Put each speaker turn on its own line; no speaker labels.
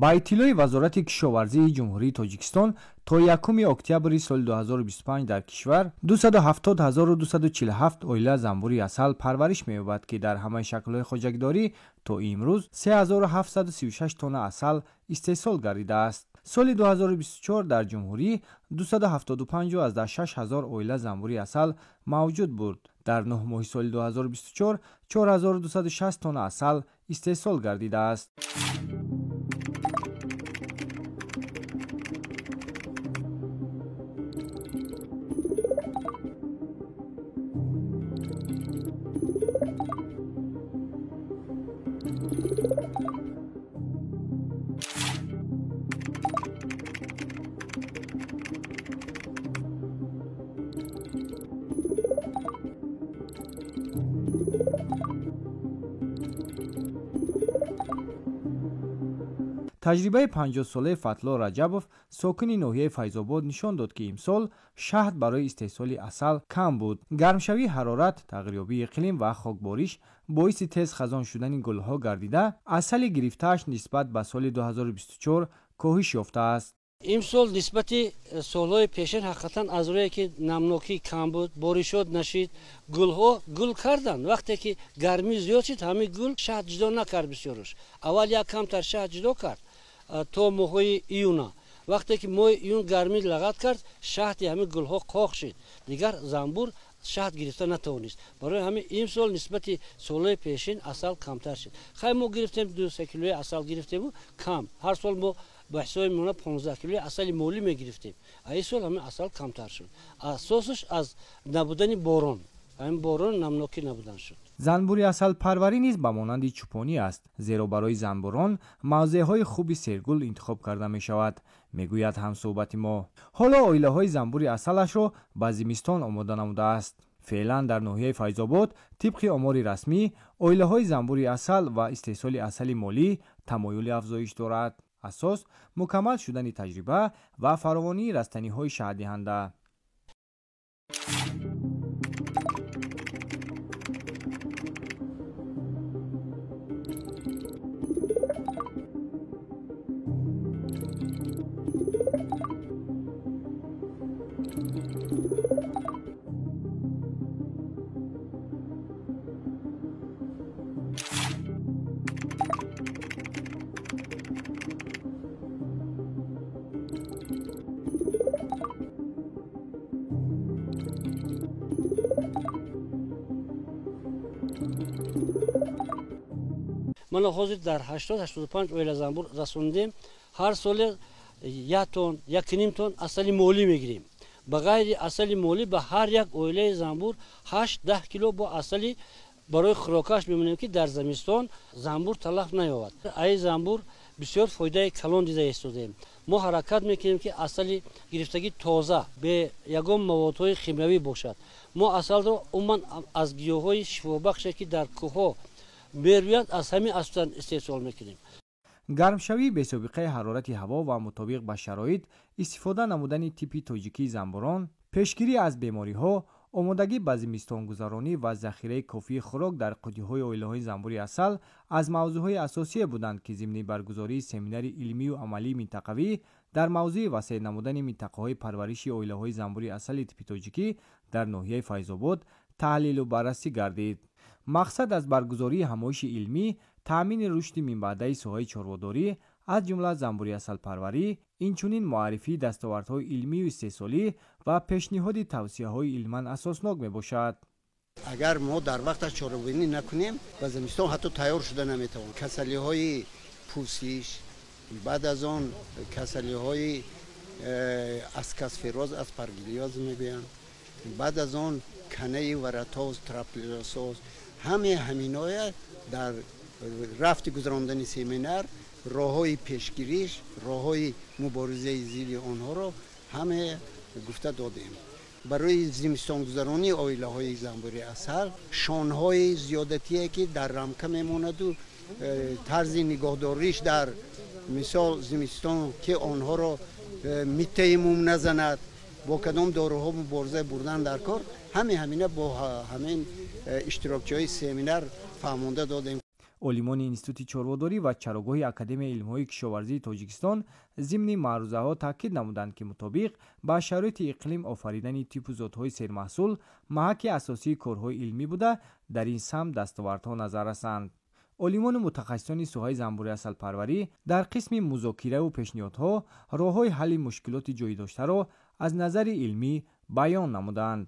Ба иттилои Вазорати кишоварзии Ҷумҳурии Тоҷикистон то 1 октябри соли 2025 дар кишвар 270247 оила занбури асал парвариш меёбад, ки дар ҳамаи шаклҳои хоҷагидорӣ то имрӯз 3736 тонна асал истеҳсол гардидааст. Соли 2024 дар ҷумҳурӣ 275,6 ҳазор оила занбури асал мавҷуд буд. Дар 9 моҳи соли 2024 4260 тонна асал истеҳсол гардидааст. Таҷрибаи 50-солаи Фатло Раҷабов, сокини ноҳияи Файзобод, нишон дод, ки имсол шаҳд барои истеҳсоли асал кам буд. Гармшавии ҳарорат, тағйирёбии иқлим ва хокбориш боиси тез хазон шудани гулҳо гардида, асали гирифтааш нисбат ба соли 2024 коҳиш ёфтааст.
Имсол нисбати солҳои пешин ҳақиқатан аз рӯе ки намнокӣ кам буд, боришот нашид, гулҳо гул карданд. Вақте ки гармӣ зиёд шуд, ҳамин гул шаҳд ҷудо накард бисёрш. Аввал як камтар шаҳд ҷудо кард то моҳҳои июна. Вақте ки моҳи июн гармӣ лағат кард, шаҳди ҳамин гулҳо қоқ шид. Дигар занбур шаҳд гирифта натавонист. Барои ҳамин имсол нисбати солҳои пешин асал камтар шуд. Хай мо гирифтем 2-3 килои асал гирифтему кам. Ҳар сол мо ба ҳисоби миёна 15 килои асали молӣ мегирифтем. А ин сол ҳамин асал камтар шуд. Асосаш аз набудани борон. Ҳамин борон намнокӣ набудан шуд.
Занбури асалпарварӣ низ ба монанди чӯпонӣ аст, зеро барои занбурон мавзеъҳои хуби сергул интихоб карда мешавад, мегӯяд ҳамсӯҳбати мо. Ҳоло оилаҳои занбури асалашро ба зимистон омода намудааст. Феълан дар ноҳияи Файзобод тибқи омори расмӣ оилаҳои занбури асал ва истеҳсоли асали молӣ тамоюли афзоиш дорад. Асос мукаммал шудани таҷриба ва фаровонии растаниҳои шаҳддиҳанда.
Мана ҳозир дар 80-85 оила занбур расондем. Ҳар соле 1 тонн, 1,5 тонн асали молӣ мегирем. Ба ғайри асали молӣ ба ҳар як оилаи занбур 8-10 кило бо асали барои хӯрокаш мемонем, ки дар зимистон занбур талаф наёбад. Ай занбур бисёр фоидаи калон дида истодаем. Мо ҳаракат мекунем, ки асали гирифтагӣ тоза, бе ягон маводҳои химиявӣ бошад. Мо асалро умуман аз гиёҳҳои шифобахше, ки дар кӯҳҳо мерӯяд, аз ҳамин асосан истеҳсол мекунем.
Гармшавии бесобиқаи ҳарорати ҳаво ва мутобиқ ба шароит истифода намудани типи тоҷикии занбурон, пешгирӣ аз бемориҳо, омодагӣ ба зимистонгузаронӣ ва захираи кофии хӯрок дар қутиҳои оилаҳои занбури асал аз мавзӯъҳои асосие буданд, ки зимни баргузории семинари илмию амалии минтақавӣ дар мавзӯи васеъ намудани минтақаҳои парвариши оилаҳои занбури асали типи тоҷикӣ дар ноҳияи Файзобод таҳлилу баррасӣ гардид. Мақсад аз баргузории ҳамоиши илмӣ таъмини рушди минбаъдаи соҳаи чорводорӣ, аз ҷумла занбури асалпарварӣ, инчунин муаррифии дастовардҳои илмию истеҳсолӣ ва пешниҳоди тавсияҳои илман асоснок мебошад.
Агар мо дар вақташ чорабинӣ накунем, ба зимистон ҳатто тайёр шуда наметавонем. Касалиҳои пӯсиш, баъд аз он касалиҳои аскасфероз, аспаргилиоз мегӯянд, баъд аз он канаи варатоз, траплеросоз, ҳамаи ҳаминоя дар рафти гузарондани семинар роҳҳои пешгириш, роҳҳои муборизаи зидди онҳоро ҳама гуфта додем. Барои зимистонгузаронии оилаҳои занбури асал шонҳои зиёдатие, ки дар рамка мемонаду тарзи нигоҳдориш дар мисол зимистон, ки онҳоро миттаи мум назанад, бо кадом доруҳо мубориза бурдан дар кор, ҳамин ҳамина бо ҳамин иштирокчиҳои семинар фаҳмонда додем.
Олимони Институти чорводорӣ ва чарогоҳи Академияи илмҳои кишоварзии Тоҷикистон зимни маърузаҳо таъкид намуданд, ки мутобиқ ба шароити иқлим офаридани типу зотҳои сермаҳсул маҳаки асосии корҳои илмӣ буда, дар ин самт дастовардҳо назар расанд. Олимону мутахассисони соҳаи занбури асалпарварӣ дар қисми музокираву пешниҳодҳо роҳҳои ҳалли мушкилоти ҷойдоштаро аз назари илмӣ баён намуданд.